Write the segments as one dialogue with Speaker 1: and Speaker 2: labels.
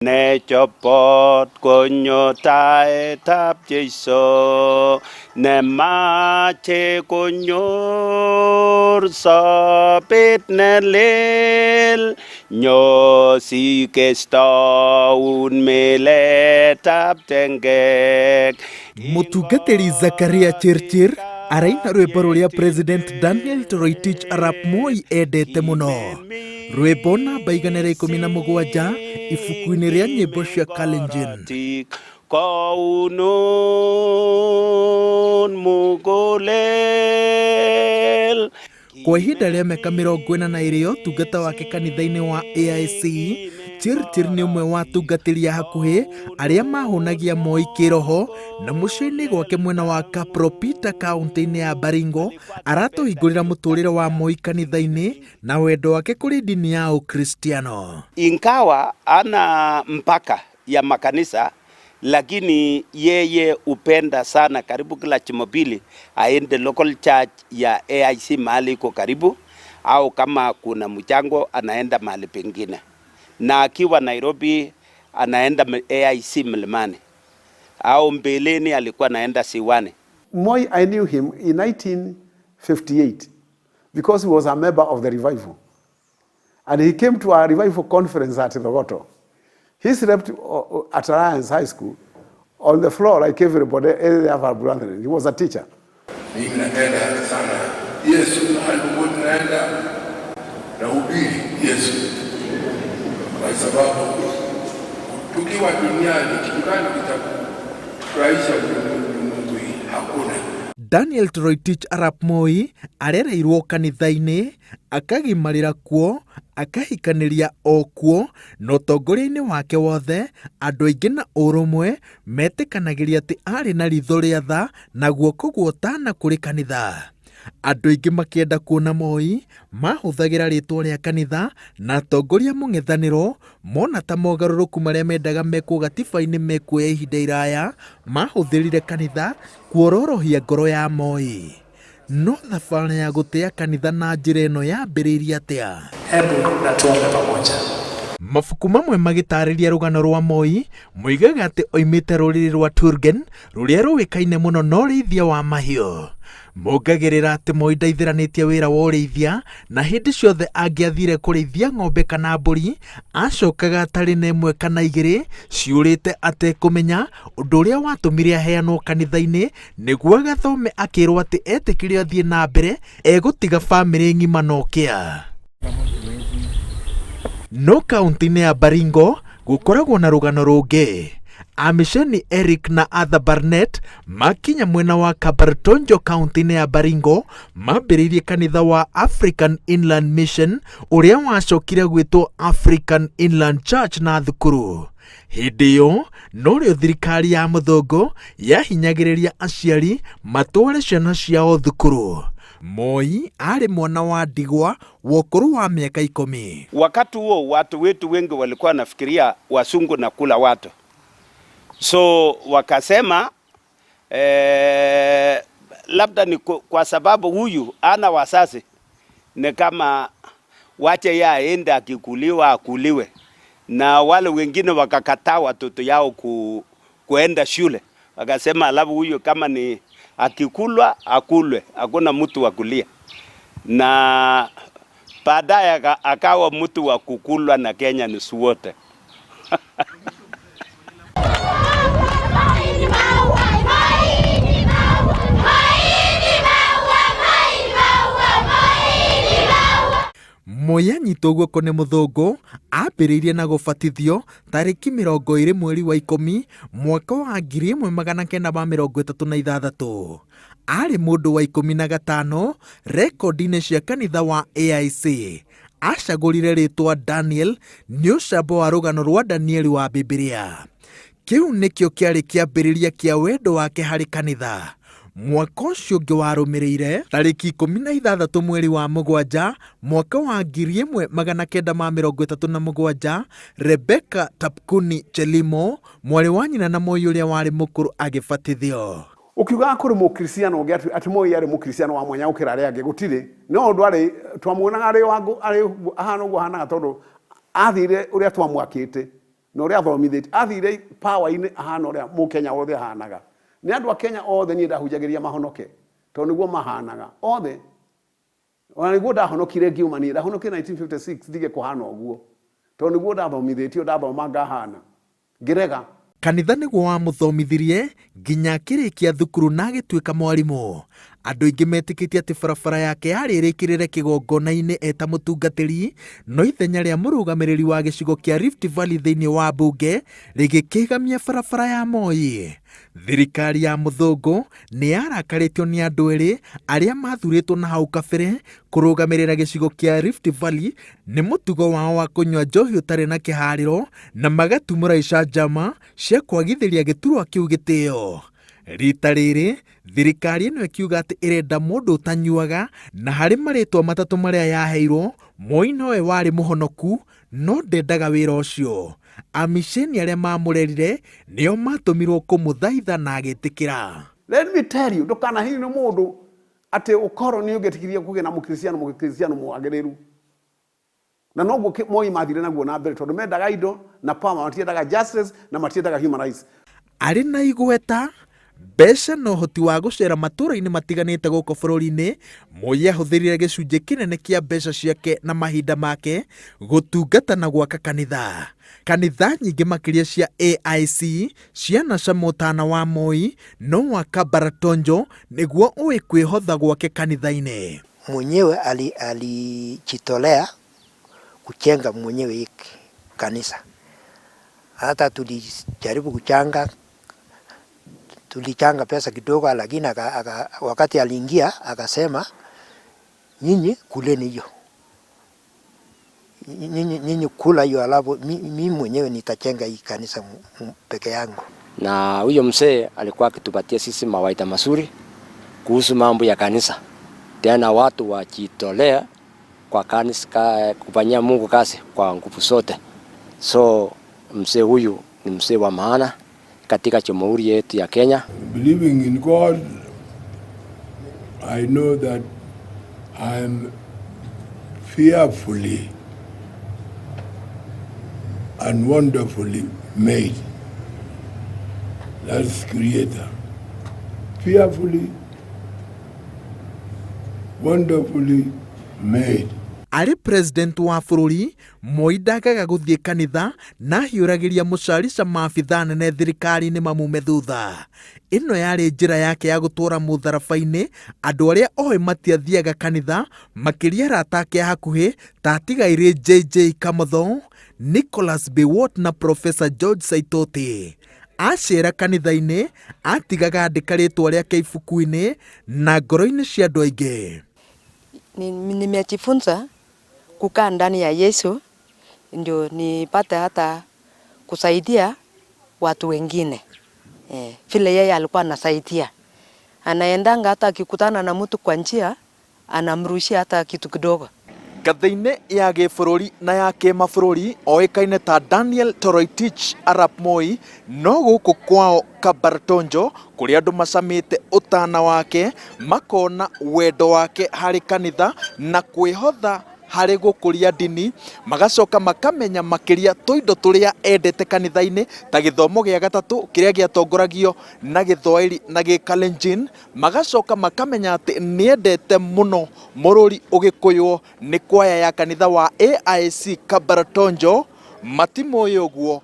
Speaker 1: Nechopot konyo taetab Jeiso, nemache konyor sobet nelel, nyo sikestoun miletab tengek.
Speaker 2: Mũtungatĩri Zakaria Chirchir araina rwĩmbo rũrĩa President Daniel Toroitich arap Moi endete mũno. Rwĩmbo namba 117 ibuku-inĩ rĩa nyĩmbo cia Kalenjin.
Speaker 1: Kounun mugulel.
Speaker 2: Kwa ihinda rĩa mĩaka 42 ya ũtungata wake kanitha-inĩ wa AIC, Chirchir nĩ ũmwe wa atungatĩri a hakuhĩ arĩa mahũnagia Moi kĩroho na mũciĩ-inĩ gwake mwena wa Kapropita kaũntĩ-inĩ ya Baringo aratũhingũrĩra mũtũrĩre wa Moi kanitha-inĩ na wendo wake kũrĩ ndini ya Ũkristiano.
Speaker 1: Ingawa ana mpaka ya makanisa lakini yeye hupenda sana karibu kila Jumapili aende local church ya AIC mahali iko karibu, au kama kuna mchango anaenda mahali pengine, na akiwa Nairobi anaenda AIC Mlimani, au mbeleni alikuwa anaenda Siwani.
Speaker 3: Moi, I knew him in 1958 because he was a member of the revival. And he came to our revival conference at Thogoto. He slept at Alliance High School on the floor like everybody, any other brethren. He was a teacher.
Speaker 4: Mimi napenda sana Yesu, mahali popote naenda nahubiri Yesu, kwa sababu tukiwa duniani kitu gani kitakufurahisha ulimwengu hii? Hakuna.
Speaker 2: Daniel Toroitich arap Moi arereirwo kanitha-inĩ, akagimarĩra kuo, akahikanĩria o kuo, na ũtongoria-inĩ wake wothe andũ aingĩ na ũrũmwe metĩkanagĩria atĩ arĩ na ritho rĩa tha na guoko guotana kũrĩ kanitha. Andũ aingĩ makĩenda kuona Moi mahũthagĩra rĩtwa rĩa kanitha na atongoria mũng'ethanĩro mona ta mogarũrũku marĩa mendaga mekwo gatiba-inĩ mekuoya ihinda iraya mahũthĩrire kanitha kuororohia ngoro ya Moi. No thabarĩ ya gũtĩa kanitha na njĩra ĩno yambĩrĩirie atĩa?
Speaker 5: Hebu na tuombe pamoja.
Speaker 2: Mabuku mamwe magĩtarĩria rũgano rwa Moi moigaga atĩ oimĩte rũrĩrĩ rwa Turgen rũrĩa rũĩkaine mũno na ũrĩithia wa mahiũ. Mongagĩrĩra atĩ Moi ndaithĩranĩtie wĩra wa ũrĩithia na hĩndĩ ciothe angĩathire kũrĩithia ng'ombe kana mbũri acokaga atarĩ na ĩmwe kana igĩrĩ ciũrĩte atekũmenya, ũndũ ũrĩa watũmire aheanwo kanitha-inĩ nĩguo agathome akĩrwo atĩ etĩkĩrio athiĩ na mbere egũtiga bamĩrĩ ng'ima na ũkĩa. No kaunti-inĩ ya Baringo gũkoragwo na rũgano rũngĩ. Amisheni Eric na Arthur Barnett makinya mwena wa Kabartonjo kaunti-inĩ ya Baringo mambĩrĩirie kanitha wa African Inland Mission ũrĩa wacokire gwĩtwo African Inland Church na thukuru. Hĩndĩ ĩyo norĩo thirikari ya mũthũngũ yahinyagĩrĩria aciari matware ciana ciao thukuru. Moi arĩ mwana wa ndigwa wa ũkũrũ wa mĩaka 10.
Speaker 1: Wakati huo watu wetu wengi walikuwa wanafikiria wasungu na kula watu, so wakasema labda ni kwa sababu huyu ana wazazi, ni kama wache yeye aende akikuliwa akuliwe, na wale wengine wakakataa watoto yao kuenda shule, wakasema alafu huyu kama ni akikulwa akulwe, hakuna mtu wa kulia. Na baadaye akawa mtu wa kukulwa na Kenya nusu wote.
Speaker 2: Moi anyitwo guoko nĩ mũthũngũ ambĩrĩirie na gũbatithio tarĩki 20 mweri wa 10 mwaka wa 1936. Arĩ mũndũ wa 15 rekondi-inĩ cia kanitha wa AIC. Acagũrire rĩtwa Daniel nĩ ũcambo wa rũgano rwa Danieli wa Bibilia. Kĩu nĩkĩo kĩarĩ kĩambĩrĩria kĩa wendo wake harĩ kanitha. Mwaka ũcio ũngĩ warũmĩrĩire tarĩki 16 mweri wa 7 mwaka wa 1937 Rebecca Tapkuni Chelimo mwarĩ wa nyina na Moi ũrĩa warĩ mũkũrũ agĩbatithio.
Speaker 3: Ũkiugaga kũrĩ mũkristiano ũngĩ atĩ Moi arĩ mũkristiano wa mwanya gũkĩra arĩa angĩ, gũtirĩ. No ũndũ arĩ twamuonaga arĩ wa arĩ ahana ũguo ahanaga tondũ athire ũrĩa twamwakĩte. Na ũrĩa athomithĩtio, athire power-inĩ ahana ũrĩa mũkenya wothe ahanaga. Nĩ andũ a Kenya othe niĩ ndahunjagĩria mahonoke, tondũ nĩguo mahanaga othe. Ona nĩguo ndahonokire ngiuma niĩ, ndahonokire 1956 ndige kũhana ũguo, tondũ nĩguo ndathomithĩtio, ndathoma ngahana. Ngĩrega.
Speaker 2: Kanitha nĩguo wamũthomithirie nginya akĩrĩkia thukuru na agĩtuĩka mwarimũ. Andũ aingĩ metĩkĩtie atĩ barabara yake yarĩ ĩrĩkĩrĩre kĩgongona-inĩ eta mũtungatĩri, no ithenya rĩa mũrũgamĩrĩri wa gĩcigo kĩa Rift Valley thĩinĩ wa mbunge rĩgĩkĩgamia barabara ya Moi. Thirikari ya mũthũngũ nĩ yarakarĩtio nĩ andũ erĩ arĩa mathurĩtwo na hau kabere kũrũgamĩrĩra gĩcigo kĩa Rift Valley nĩ mũtugo wao wa kũnyua njohi ũtarĩ na kĩharĩro na magatumũra icanjama cia kwagithĩria gĩturwa kĩu gĩtĩo. Rita rĩrĩ thirikari ĩno ĩkiuga atĩ ĩrenda mũndũ ũtanyuaga na harĩ marĩtwa matatũ marĩa yaheirwo Moi nowe warĩ mũhonoku no ndendaga wĩra ũcio. Amiceni arĩa mamũrerire nĩo matũmirwo kũmũthaitha na agĩtĩkĩra.
Speaker 3: Let me tell you, ndũkanahinyĩrĩrio nĩ mũndũ atĩ ũkoroni ũngĩetĩkĩria kũgĩa na mũkristiano mũkristiano mwagĩrĩru. Na noguo Moi mathire naguo na mbere tondũ mendaga indo na power, matiendaga justice na matiendaga human rights.
Speaker 2: Arĩ na igweta, mbeca na ũhoti wa gũceera matũũra-inĩ matiganĩte gũkũ bũrũri-inĩ, Moi ahũthĩrire gĩcunjĩ kĩnene kĩa mbeca ciake na mahinda make gũtungata na gwaka kanitha. Kanitha nyingĩ makĩria cia AIC cianacama ũtana wa Moi, no wa Kabaratonjo nĩguo ũĩ kwĩhotha gwake kanitha-inĩ.
Speaker 6: Mwenyewe alijitolea kujenga mwenyewe hii kanisa. Hata tulijaribu kuchanga, tulichanga pesa kidogo, lakini wakati aliingia akasema nyinyi kuleni hiyo, nyinyi kula hiyo, alafu mimi mwenyewe nitajenga hii kanisa peke yangu.
Speaker 7: Na huyo mzee alikuwa akitupatia sisi mawaidha mazuri kuhusu mambo ya kanisa, tena watu wajitolea kwa kanisa, kufanyia Mungu kazi kwa nguvu zote. So mzee huyu ni mzee wa maana katika jamhuri yetu ya Kenya.
Speaker 4: Believing in God, I know that I am fearfully and wonderfully made. That's Creator. Fearfully, wonderfully made.
Speaker 2: Arĩ president wa bũrũri, Moi ndagaga gũthiĩ kanitha na ahiũragĩria mũcarica maabithaa nene thirikari-inĩ mamume thutha. Ĩno yarĩ njĩra yake ya gũtwara mũtharaba-inĩ andũ arĩa oĩ matiathiaga kanitha, makĩria arata ake a hakuhĩ ta atigairĩ JJ Kamotho, Nicholas Biwott na Professor George Saitoti. Acera kanitha-inĩ atigaga andĩka rĩtwa rĩake ibuku-inĩ na ngoro-inĩ cia andũ aingĩ.
Speaker 8: Nimejifunza kukaa ndani ya Yesu ndio nipate hata kusaidia watu wengine. Vile yeye alikuwa anasaidia. Anaendanga hata akikutana na mtu kwa njia anamrushia hata kitu kidogo.
Speaker 2: Ngathĩ-inĩ ya gĩbũrũri na ya kĩmabũrũri oĩkaine ta Daniel Toroitich arap Moi, no gũkũ kwao Kabartonjo kũrĩa andũ macamĩte ũtana wake makona wendo wake harĩ kanitha na kwĩhotha harĩ gũkũria ndini, magacoka makamenya makĩria tũindo tũrĩa endete kanitha-inĩ ta gĩthomo gĩa gatatũ kĩrĩa gĩatongoragio na Gĩthwaĩri na Gĩkalenjin, magacoka makamenya atĩ nĩendete mũno mũrũri ũgĩkũywo nĩ kwaya ya kanitha wa AIC Kabartonjo, matimũĩ ũguo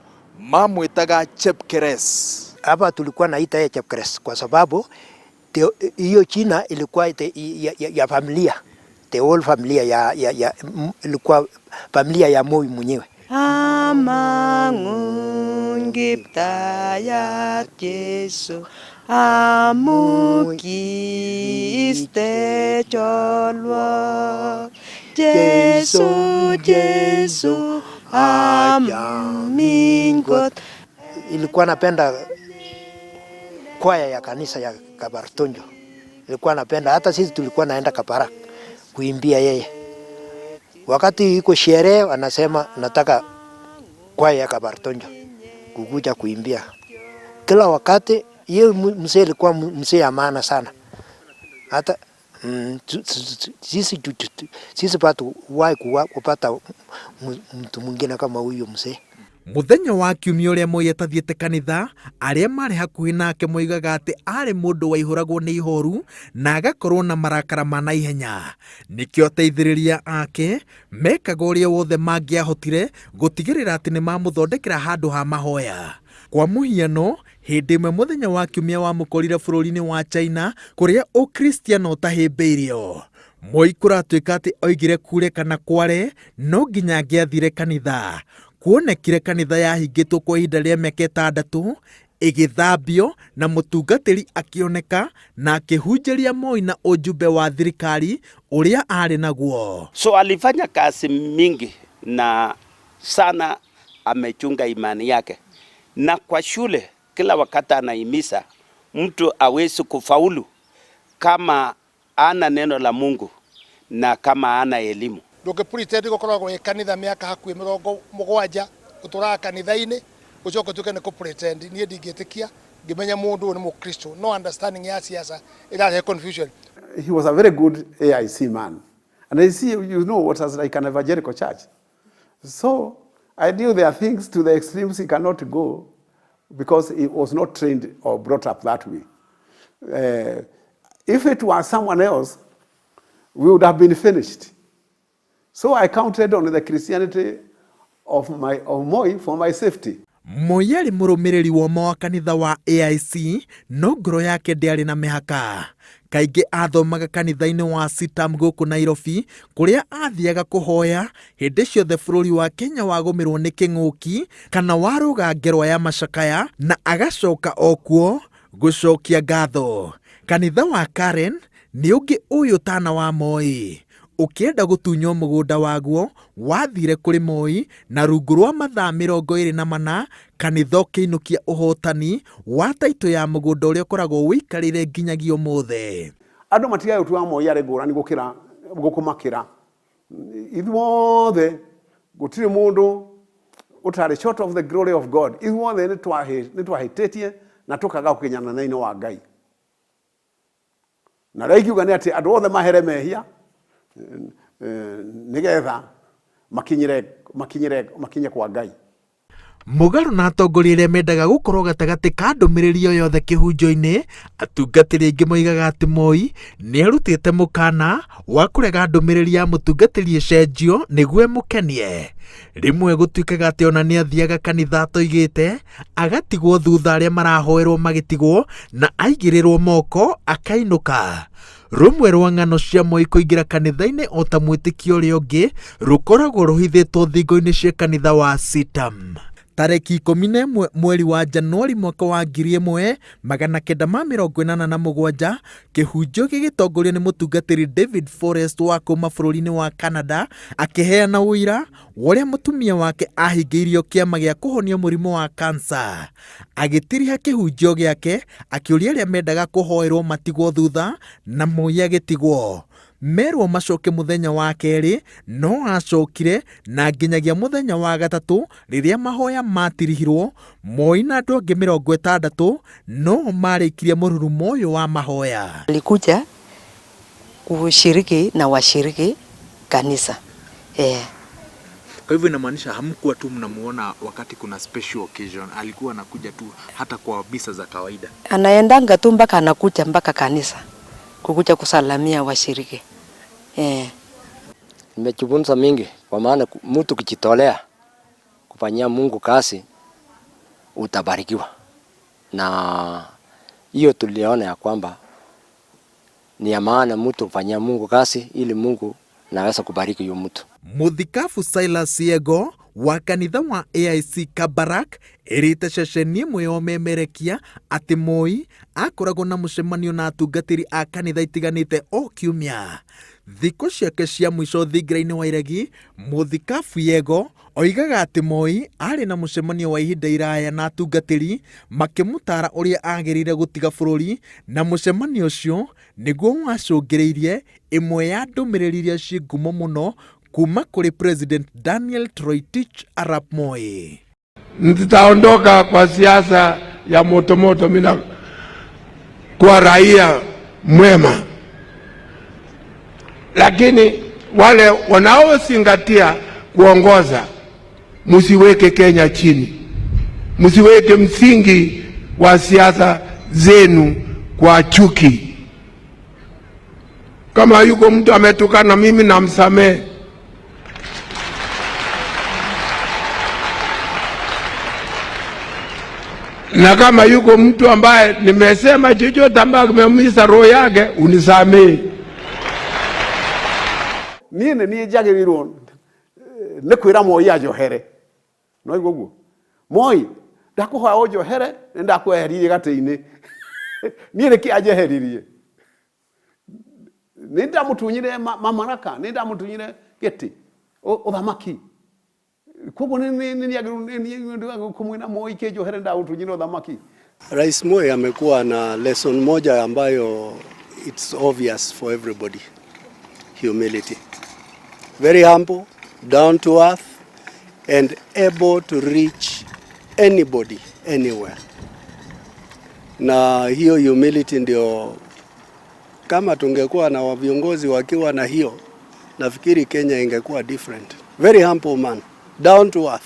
Speaker 2: mamwĩtaga Chepkeres.
Speaker 6: Hapa tulikuwa naita yeye Chepkeres kwa sababu hiyo jina ilikuwa ya familia, the whole familia ilikuwa familia ya Moi mwenyewe.
Speaker 8: Amangun Kiptayat Jesu, amu kiiste cholwok. Jesu, Jesu, amin kot.
Speaker 6: Ilikuwa napenda kwaya ya kanisa ya Kabartonjo. Ilikuwa napenda, hata sisi tulikuwa naenda Kabarak kuimbia yeye. Wakati iko sherehe anasema nataka kwaya ya Kabartonjo kukuja kuimbia. Kila wakati yeye mzee alikuwa mzee ya maana sana. Hata sisi watu wahi kupata mtu mwingine kama huyo mzee.
Speaker 2: Mũthenya wa kiumia ũrĩa Moi atathiĩte kanitha, arĩa marĩ hakuhĩ nake moigaga atĩ aarĩ mũndũ waihũragwo nĩ ihoru na agakorwo na marakara ma naihenya. Nĩkĩo ateithĩrĩria ake mekaga ũrĩa wothe mangĩahotire gũtigĩrĩra atĩ nĩ mamũthondekera handũ ha mahoya. Kwa mũhiano, hĩndĩ ĩmwe mũthenya wa kiumia wamũkorire bũrũri-inĩ wa China kũrĩa ũkristiano ũtahĩmbĩirio. Moi kũratuĩka atĩ oigire kure kana kware no nginya angĩathire kanitha. Kuonekire kanitha yahingĩtwo kwa ihinda rĩa mĩaka 6 ĩgĩthambio na mũtungatĩri akĩoneka na akĩhunjĩria Moi na ũjumbe wa thirikari ũrĩa arĩ naguo.
Speaker 1: So alifanya kazi mingi na sana amechunga imani yake. Na kwa shule kila wakati anahimiza mtu awezi kufaulu kama ana neno la Mungu na kama ana elimu.
Speaker 9: Ndũngĩ pretend gũkoragwo wĩ kanitha mĩaka hakuhĩ 70 ũtũraga kanitha-inĩ ũcoke ũtuĩke nĩ kũ pretend. Niĩ ndingĩtĩkia ngĩmenya mũndũ ũyũ nĩ mũkristo, no understanding ya siasa ĩrarehe confusion.
Speaker 3: He was a very good AIC man. And I see, you know, what was like an evangelical church. So I knew there are things to the extremes he cannot go because he was not trained or brought up that way. If it was someone else, we would have been finished. So I counted on the Christianity of Moi for my safety.
Speaker 2: Moi arĩ mũrũmĩrĩri woma wa kanitha wa AIC, no ngoro yake ndĩarĩ na mĩhaka. Kaingĩ athomaga kanitha-inĩ wa CITAM gũkũ Nairobi, kũrĩa athiaga kũhoya hĩndĩ ciothe bũrũri wa Kenya wagũmĩrwo nĩ kĩng'ũki kana warũga ngerwa ya macakaya, na agacoka o kuo gũcokia ngatho. Kanitha wa Karen nĩ ũngĩ ũyũ tana wa Moi. Ũkĩenda gũtunywo mũgũnda waguo wathire kũrĩ Moi na rungu rwa mathaa 24 kanitha ũkĩinũkia ũhotani wa taitũ ya mũgũnda ũrĩa ũkoragwo ũikarĩire nginyagia ũmũthĩ.
Speaker 3: Andũ matigae gũtua Moi arĩ ngũrani gũkĩra gũkũmakĩra. Ithuothe gũtirĩ mũndũ ũtarĩ short of the glory of God. Ithuothe nĩ twahĩtĩtie na tũkaga gũkinyana na-inĩ wa Ngai. Na rĩa ingiuga nĩ atĩ andũ othe mahere mehia nĩgetha makinye kwa Ngai.
Speaker 2: Mũgarũ na atongoria arĩa mendaga gũkorwo gatagatĩ ka ndũmĩrĩri o yothe kĩhunjo-inĩ, atungatĩri aingĩ moigaga atĩ Moi nĩ arutĩte mũkana wa kũrega ndũmĩrĩri ya mũtungatĩri ĩcenjio nĩguo ĩmũkenie. Rĩmwe gũtuĩkaga atĩ ona nĩ athiaga kanitha atoigĩte, agatigwo thutha arĩa marahoerwo magĩtigwo na aigĩrĩrwo moko akainũka. Rũmwe rwa ng'ano cia Moi kũingĩra kanitha-inĩ o ta mwĩtĩkio ũrĩa ũngĩ rũkoragwo rũhithĩtwo thingo-inĩ cia kanitha wa CITAM. Tarĩki 11 mweri wa Januari mwaka wa 1987 kĩhunjio gĩgĩtongorio nĩ mũtungatĩri David Forrest wa kuma bũrũri-inĩ wa Canada akĩheana ũira wa ũrĩa mũtumia wake ahingĩirio kĩama gĩa kũhonia mũrimũ wa kansa. Agĩtiriha kĩhunjio gĩake akĩũria arĩa mendaga kũhoerwo matigwo thutha na Moi agĩtigwo. Merwo macoke mũthenya wa kerĩ no acokire na nginyagia mũthenya wa gatatũ rĩrĩa mahoya matirihirwo Moi na andũ angĩ 60 no marĩkirie mũrurumo ũyũ wa mahoya.
Speaker 8: Alikuja kushiriki na washiriki kanisa.
Speaker 10: Kwa hivyo inamaanisha hamkuwa tu mnamuona wakati kuna special occasion, alikuwa anakuja tu hata kwa misa za kawaida.
Speaker 8: Anaendanga tu mpaka anakuja mpaka kanisa kukuja kusalamia washiriki.
Speaker 7: Nimejifunza mingi kwa maana mtu kujitolea kufanyia Mungu kazi utabarikiwa. Na hiyo tuliona ya kwamba ni ya maana mtu kufanyia Mungu kazi ili Mungu naweza kubariki huyo mtu.
Speaker 2: Muthikabu Silas Yego wa kanitha wa AIC Kabarak ĩrĩte ceceni ĩmwe ya ũmemerekia atĩ Moi akoragwo na mũcemanio na atungatĩri a kanitha itiganĩte o kiumia. Thikũ ciake cia mũico thingira-inĩ wa Iregi, Muthikabu Yego oigaga atĩ Moi arĩ na mũcemanio wa ihinda iraya na atungatĩri makĩmũtaara ũrĩa agĩrĩire gũtiga bũrũri, na mũcemanio ũcio nĩguo wacũngĩrĩirie ĩmwe ya ndũmĩrĩri iria ciĩ ngumo mũno kuma kũrĩ President Daniel Toroitich arap Moi.
Speaker 4: Nitaondoka kwa siasa ya moto moto, mimi kwa raia mwema. Lakini wale wanaozingatia kuongoza Msiweke Kenya chini, msiweke msingi wa siasa zenu kwa chuki. Kama yuko mtu ametukana mimi, namsamehe. Na kama yuko mtu ambaye nimesema chochote ambaye kimeumiza roho yake, unisamehe.
Speaker 3: Niĩ nĩ niĩ njagĩrĩirwo nĩ kwĩra Moi anjohere. No igua ũguo? Moi, ndakũhoya ũnjohere nĩ ndakweheririe gatĩ-inĩ. Niĩ nĩkĩ anjeheririe? Nĩ ndamũtunyire mamaraka, nĩ ndamũtunyire gĩtĩ, ũthamaki. Koguo nĩ nĩ kũmwĩra Moi kĩnjohere ndagũtunyire ũthamaki.
Speaker 11: Rais Moi amekuwa na lesson moja ambayo it's obvious for everybody. Humility. Very humble, down to earth and able to reach anybody anywhere. Na hiyo humility ndio, kama tungekuwa na viongozi wakiwa na hiyo, nafikiri Kenya ingekuwa different. Very humble man, down to earth.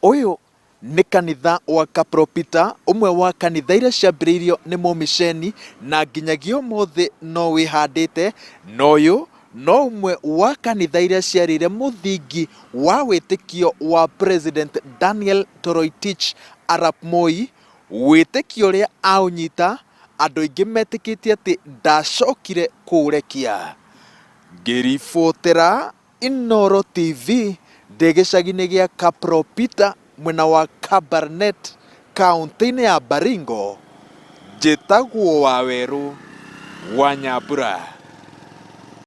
Speaker 2: Ũyũ nĩ kanitha wa Kapropita, ũmwe wa kanitha iria ciambĩrĩirio nĩ mũmiceni na nginyagia ũmũthĩ no wĩhandĩte, na ũyũ no ũmwe wa kanitha iria ciarĩire mũthingi wa wĩtĩkio wa President Daniel Toroitich arap Moi, wĩtĩkio ũrĩa aũnyita andũ aingĩ metĩkĩtie atĩ ndacokire kũũrekia. Ngĩribotera Inooro TV ndĩ gĩcagi-inĩ gĩa Kapropita mwena wa Kabarnet kaũntĩ-inĩ ya Baringo, njĩtagwo Wawerũ wa Nyambura.